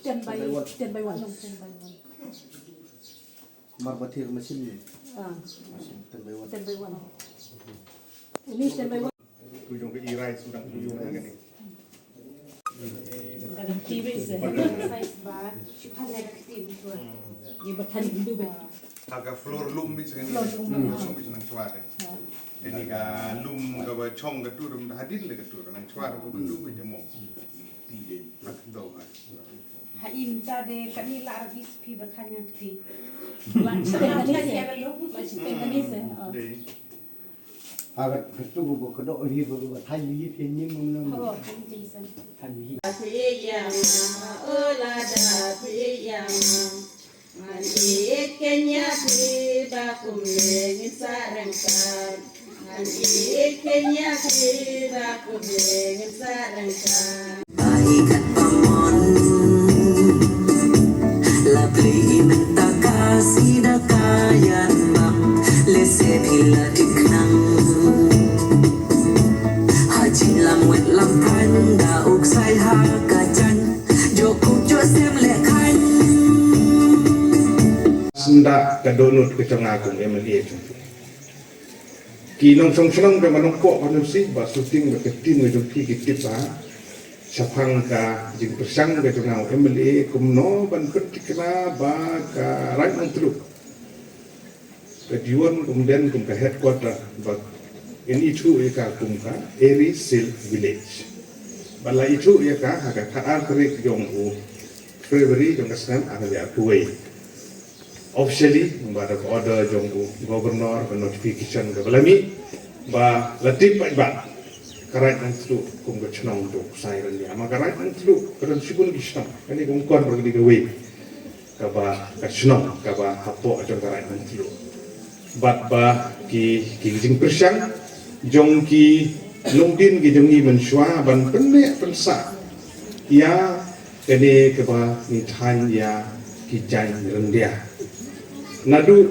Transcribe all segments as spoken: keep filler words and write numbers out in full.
Ten by, ten by one. Ten by one. Mar ba thied machine ni. Ah. Machine ten by one. Ten by one. Ini ten by one. Tu jong ka e-rice u dang tu jong ka ni. Ka dang T V se. Size ba, shiphan ne ka kti tu. Ye ba than hindu ba. Ha ka floor loom bit sa kani. Floor loom. Floor loom bit sa nang chwa de. Kani ka loom ka ba chong ka tur, hadien le ka tur, nang chwa de ba hindu bit mo. Ti de, ha ka do ha. Ha im sa de kani la ra bis phi ba than nang kti. La chwa de kani se. La chwa de kani se. Ah. De. Agat katu ba ka dok ri ba ba thai yi phi ni mung nang. Habo, kan jingsan. Thai yi. Phi yang, o la da phi yang. Ngan i kenya phi ba kum le ngin sa reng sa. Ngan i kenya phi ba kum le ngin sa reng sa. Ai kat pamon. La pli i mynta ka sida ka yan bam. Lese phi la dik nang. Ha jin lam wet lam than da uk sai ha ka jan. Jo kuk jo sem le khan. Snda ka donut ka jong nga kum M L A jong. Ki nongshong shnong jong ka Nongpoh constituency ba shooting ba ka team ka jong ki ki tip ba shaphang ka jingpyrshang ka jong u M L A kumno ban pynthikna ba ka Raid Nongtluh ka Diwon kum den kum ka headquarter ba in ithuh ïa ka kum ka Eri Silk Village. Ba la ithuh ïa ka ha ka khat ar tarik jong u February jong ka snem ar hajar arphew wei. Officially, ba da ka order jong u Governor, ka notification ka ba la mih. Ba la tip paidbah ka Raid Nongtluh kum ka chnong jong u Ksai Ryndia. Ma ka Raid Nongtluh ka don shibun ki shnong. Kane ka kum ka don ka dei kawei kaba ka shnong kaba hapoh jong ka Raid Nongtluh. Bad ba ki ki jingpyrshang jong ki longdien ki jong ngi mynshuwa ban pynneh pynsah ïa kane kaba ngi thaiñ ïa ki jaiñ ryndia. Naduh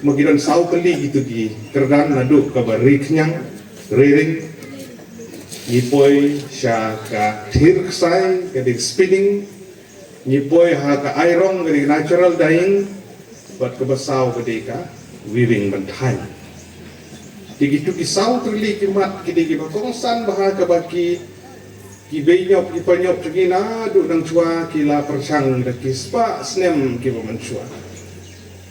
ma ki don saw tylli kitu ki kyrdan, naduh kaba ri khñiang, ri ring, ngi poi sha ka thir ksai, ka dei spinning, ngi poi ha ka airong, ka dei natural dyeing, bad kaba saw ka dei ka weaving, ban thaiñ. Te kitu ki saw tylli ki mat ki dei kiba kongsan bha ha kaba ki ki beiñop ki paiñop jong ngi naduh nangshwa ki la pyrshang da ki spah snem kiba mynshuwa.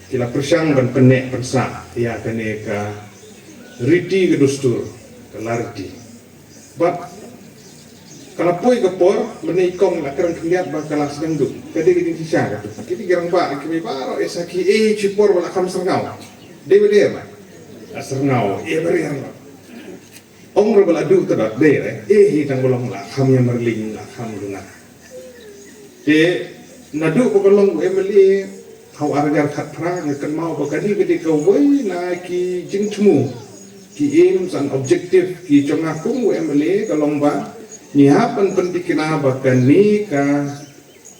Ki la pyrshang ban pynneh pynsah ïa kane ka riti ka dustur, ka la riti. Bad ka la poi ka por, mynne i kong la kren khyndiat ba ka la sdang duh. Ka dei ka jingshisha katu. Kine ki rangbah kiba baroh e sa ki e chi por ba la kham syrngaw. Dei ba dei ma? La syrngaw e ba dei ma? Ong ruh ba la duh te dot dei re, eh, hi tang ba long la kham ïa marling, la kham duna. Te naduh ba ka long u M L A ha u ar hajar khatphra, nga kynmaw ba kane ka dei kawei na ki jingthmu, ki aims and objective ki jong nga kum u M L A, ka long ba ngi hap ban pynthikna ba kane ka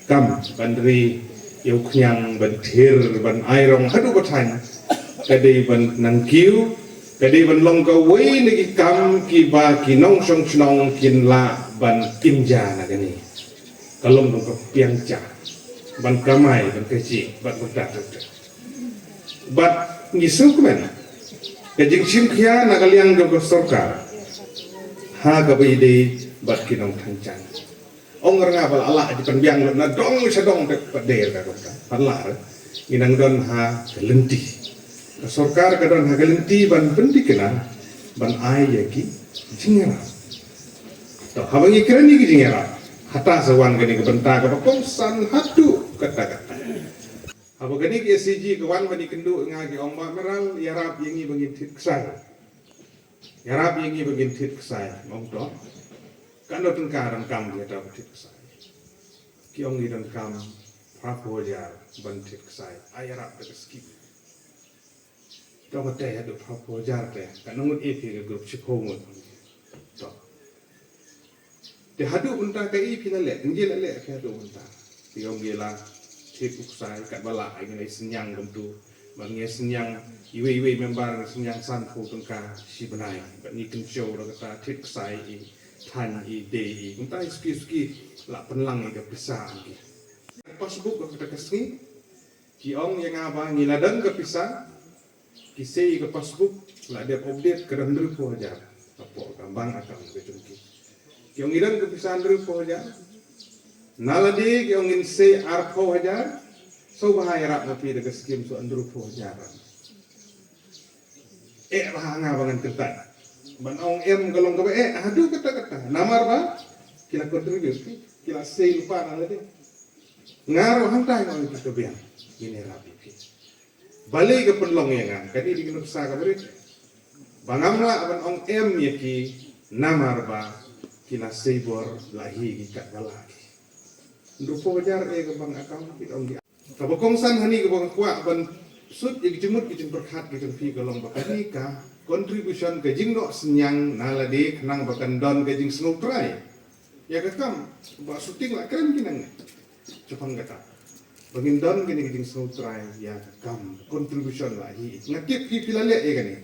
kam ban ri ïa u khñiang, ban thir, ban airong haduh ba thaiñ, ka dei ban nang kiew, ka dei ban long kawei na ki kam kiba ki nongshong shnong kin lah ban im ja na kane. Ka long ka piang ja ban kamai, ban kajih, ban kyntat. Bad ngi sngewkmen ka jingshim khia na ka liang jong ka sorkar ha kaba ïadei bad ki nongthaiñ jaiñ. Ong nga ba la lah ji pynbiang lut na dong sha dong te pat dei ka kumta. Pat lah re. Ngi nang don ha ka lynti. Ka sorkar ka don ha ka lynti ban pynthikna ban ai ïa ki jingïarap. To haba ngi kren ïa ki jingïarap, hata sa wan kane ka bynta kaba kongsan haduh katta katta. Haba kane ka S C G ka wan ban ïakynduh nga, ki ong, Bah Meral, ïarap ïa ngi ba ngin thied ksai. Ïarap ïa ngi ba ngin thied ksai. Ong to. Katno tyngka donkam ïa kata ba thied ksai? Ki ong ngi donkam phraphew hajar ban thied ksai. Ai ïarap da ka skim. To kata haduh phraphew hajar te. Katno ngut ïa phi ka grup shiphew ngut? To. Te haduh mynta kaei phi la leh, ngi la leh phi haduh mynta. Phi ong ngi la thied u ksai, katba lah ngi la synñiang kumtu. Bad ngi synñiang iwei iwei member ngi synñiang sanphew tyngka shi bnai. Bad ngi kynshew da kata thied ksai i thaiñ i dei i. Kumta i suki suki la pynlang i ka pisa ngi. Passbook ka kata ka sngi. Ki ong ïa nga ba ngi la don ka pisa, ki sei ka passbook, la dep update ka don hynriewphew hajar hapoh ka bank account ka jong ki. Ki ong ngi don ka pisa hynriewphew hajar. Na lade ki ong ngin sei arphew hajar, sngewbha ïarap ma phi da ka skim shu hynriewphew hajar. Eh, bha nga ba ngan kyntait. Ban ong em ka long kaba eh, haduh katta katta. Namar ba ki la contribute, ki la sei lypa na lade. Nga ruh hangta nga ong ïa ki, to biang, ngin ïarap ïa phi. Balei ka pynlong ïa nga, kane dei ka nuksa kaba rit. Ba ngam lah ban ong em ïa ki namar ba ki la sei bor, la hi ki katba lah ki. Hynriewphew hajar eh ka bank account, ki ong ki. Kaba kongsan hangne kaba nga kwah ban sut ïa ki jingmut ki jingpyrkhat ki jong phi ka long ba kane ka contribution, ka jingnoh synñiang na lade khnang ba kan don ka jingsngewtrai ïa ka kam, ba shooting la kren ki nangne. Shaphang kata ba ngin don kane ka jingsngewtrai ïa ka kam, contribution la hi. Nga tip phi, phi la leh ïa kane.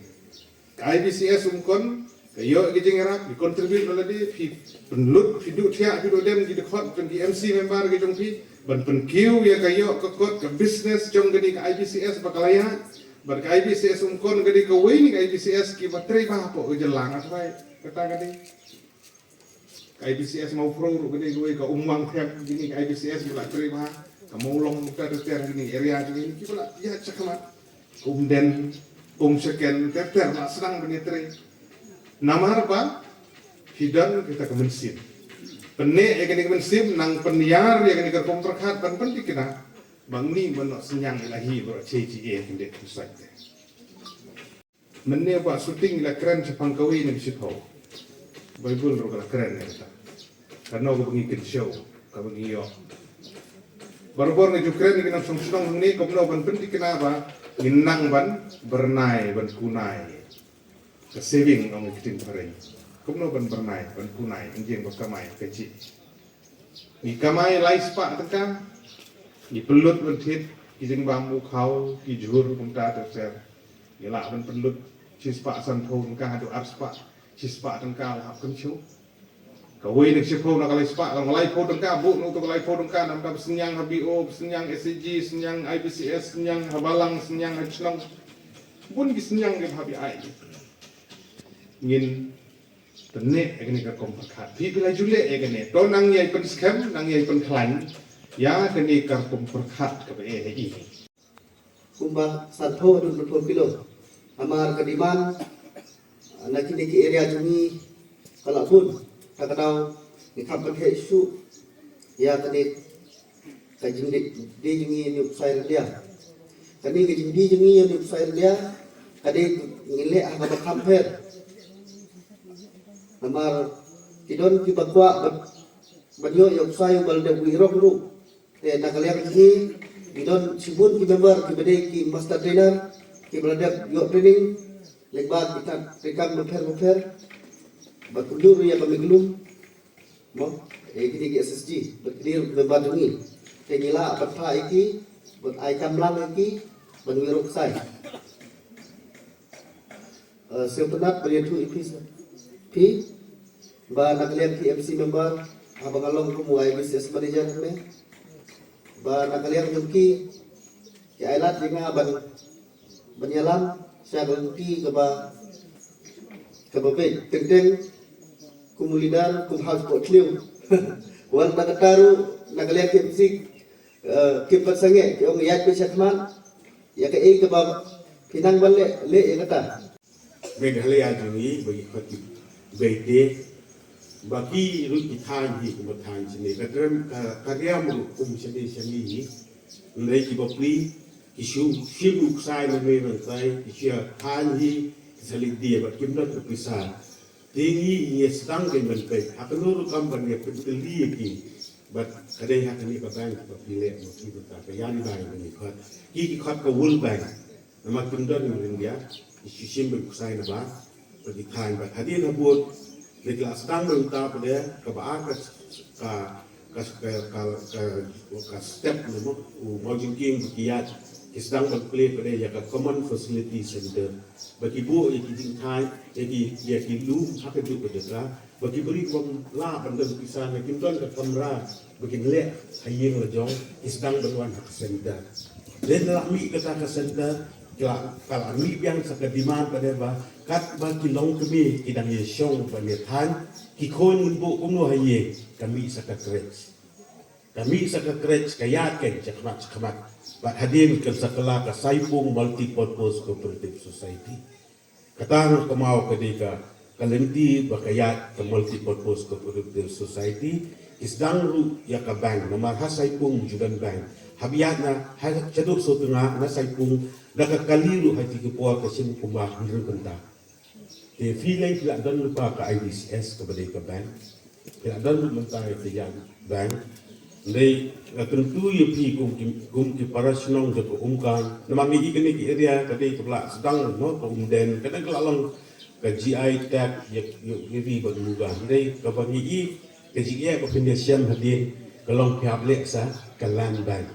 Ka I B C S Umkon ka ïoh ka jingïarap, ki contribute na lade, phi pynlut, phi duh thiah, phi duh dem ki dkhot jong ki M C member ki jong phi ban pynkiew ïa ka ïoh ka kot ka business jong kane ka I B C S ba ka la ïaid. Bad ka I B C S Umkon ka dei kawei na ka I B C S kiba trei bha hapoh ka jylla, nga tharai kata ka dei. Ka I B C S Mawphro ruh ka dei kawei, ka Umwang Pheng, kine ka I B C S kiba la trei bha, ka Mawlong, ka ter ter kine area kine kiba la ïaid shakhmat. Ka Umden, Umshaken, ter ter la sdang ban ïatrei. Namar ba phi don kata ka mynsiem. Pynneh ïa kane ka mynsiem, nang pynïar ïa kane ka rukom pyrkhat ban pynthikna ba ngi ban noh synñiang ïa la hi baroh, che che eh, khyndiat khynsoit te. Mynne ba shooting la kren shaphang kawei na ki shiphew. Baibl ruh ka la kren ïa kata. Kano kaba ngi kynshew, kaba ngi ïoh. Barabor ngi ju kren ïa ki nongshong shnong hangne kumno ban pynthikna ba ngin nang ban byrnai, ban kunai. Ka saving ong ki ktien phareng. Kumno ban byrnai, ban kunai, ïa ka jingkamai ka jong ngi. Ngi kamai lai spah tyngka, ngi pynlut ban thied ki jingbam u khaw, ki jhur kumta ter ter. Ngi lah ban pynlut shi spah sanphew tyngka haduh ar spah, shi spah tyngka la hap kynshew. Kawei na ka shiphew na ka lai spah, ka lai phew tyngka, buh na uto ka lai phew tyngka, namar ka ba synñiang ha B O, ba synñiang S A G, synñiang I B C S, synñiang ha balang, synñiang ha shnong. Bun ki synñiang ki ba hap ïa ai. Ngin Te ne ïa kane ka rukom pyrkhat. Phi phi la ju leh ïa kane. To nang ïai pynskhem, nang ïai pynkhlaiñ ïa kane ka rukom pyrkhat kaba eh ha i. Kumba sanphew haduh sanphew kilo. Namar ka demand na kine ki area jong ngi ka la bun. Ta ka daw ngi kham pynheh shuh ïa kane ka jingdie jong ngi ïa u ksai ryndia. Kane ka jingdie jong ngi ïa u ksai ryndia ka dei ngi leh ha kaba kham pher. Namar ki don kiba kwah ban, ban ïoh ïa u ksai uba la dep wirok ruh. Te na ka liang jong ngi ki don shibun ki member kiba dei ki master trainer kiba la dep ïoh training lyngba ki kat treikam bapher bapher. Bad kumjuh ruh ïa ka Miglum. Mo, eh, kine ki S S G, bad kine ruh ki member jong ngi. Te ngi lah ban phah ïa ki, ban ai kamlang ïa ki, ban wirok ksai. Eh, sngewtynnat ban ïathuh ïa phi sa. Phi, ba na ka liang ki M C member, haba nga long kum u I B C S manager hangne. Ba na ka liang jong ki, ki ai lad ïa nga ban ban ïalam sha ka lynti kaba, kaba beit teng teng kum u leader kum ha sport thliew. Wat na kata ruh na ka liang ki M C, eh, kim pat sangeh, ki ong ïaid beit shakhmat ïa kaei kaba phi nang ban leh, leh ïa kata. Meghalaya jong ngi ba ngi khot ki Beite, ba ki ruh ki thaiñ hi kum ba thaiñ shane, ka trem ka, ka riam ruh kum shane shane hi. Hynrei ki bapli ki shu shim u ksai nangne nangtai, ki shu ïa thaiñ hi, ki sa leit die bad kim don ka pisa. Te ngi ngi sdang kein ban peit ha kano ruh kam ban ïa pyntylli ïa ki. Bad ka dei ha kane ka bank ba phi leh ma ki mynta, ka Yan Bank ba ngi khot. Ki ki khot ka World Bank. Namar kim don u India, ki shu shim beit u ksai na bar, bad ki thaiñ bad hadien habud, leit la sdang beit mynta pat de, kaba ar ka, ka, ka, ka, ka, ka, ka step ne mo, u mawjingkieng ba ki ïaid, ki sdang ban plie pat de ïa ka Common Facility Center. Ba ki buh ïa ki jingthaiñ, ïa ki, ïa ki lum, ha kajuh ka jaka, ba ki briew bym lah ban don pisa ne kim don ka kamra ba kin leh ha ïing la jong, ki sdang ban wan ha ka center. Lada la mih kata ka center, ka la, ka la mih biang sa ka demand pat de ba katba ki longkmie ki dang ïa shong ban ïa thaiñ, ki khun ngin buh kumno ha ïing, ka mih sa ka crèche. Ka mih sa ka crèche, ka ïaid kein shakhmat shakhmat. Bad hadien kan sa kylla ka Saipung Multipurpose Cooperative Society. Kata nga kynmaw ka dei ka, ka lynti ba ka ïaid ka Multipurpose Cooperative Society. Ki sdang ruh ïa ka bank, namar ha Saipung ju don bank. Haba ïaid na, ha shaduh Sutnga na Saipung, da ka kali ruh ha kiti ki por ka shim kumba hynriew kynta. Te phi lei phi la don lypa ka I B C S kaba dei ka bank. Ki la don mynta ïa ka Yan Bank. Hynrei nga kyntu ïa phi kum ki, kum ki para shnong jong ka Umkan. Namar ngi i kane ki area ka dei kaba la sdang mo ka Umden. Ka dang ka la long ka G I tag ïa, ïa, ïa ri bad muga. Hynrei kaba ngi i ka jingeh ba phin ïa shem hadien ka long phi hap leh sa ka Land Bank.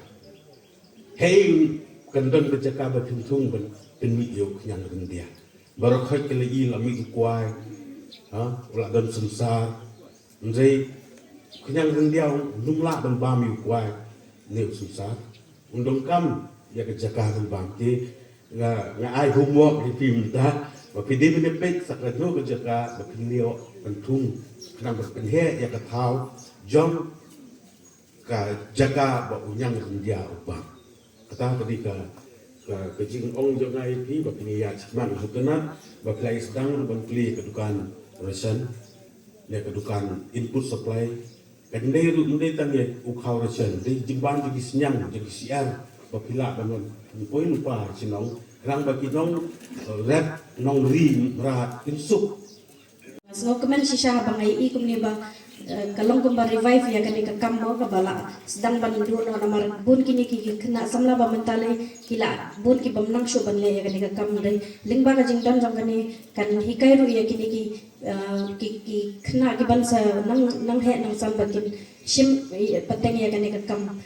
Hei, kan don ka jaka ba phin thung ban pynmih ïa u khñiang ryndia. Baroh khoit ki la i la mih u kwai. Ha, u la don synsar. Hynrei u khñiang ryndia um lah ban bam ïa u kwai ne u synsar. Um donkam ïa ka jaka ban bam te nga, nga ai homework ïa phi mynta ba phi dei ban ïa peit sa kano ka jaka ba phin ïoh ban thung khnang ban pynheh ïa ka thaw jong ka jaka ba u khñiang ryndia u bam. Kata ka dei ka, ka, ka jingong jong nga ïa phi ba phin ïa sngewthuh, nga sngewthuh ba phi la sdang ruh ban plie ka dukan ration ne ka dukan input supply. Ka dei ruh ym dei tang ïa u khaw ration, dei jingbam jong ki sniang, jong ki syiar, Ki lah ban wan poi lypa shnong, khnang ba ki nong, eh, rep nongri mrad kin suk. Sngewkmen shisha ba nga ïohi kumne ba, eh, ka long kumba revive ïa kane ka kam mo kaba la sdang ban duh noh, namar bun kine ki, ki khynnah samla ba mynta lei ki la bun ki bym nang shuh ban leh ïa kane ka kam. Dei lyngba ka jingdon jong kane kan hikai ruh ïa kine ki, eh, ki, ki khynnah ki ban sa nang, nang heh nang san ba kin shim, eh, pateng ïa kane ka kam.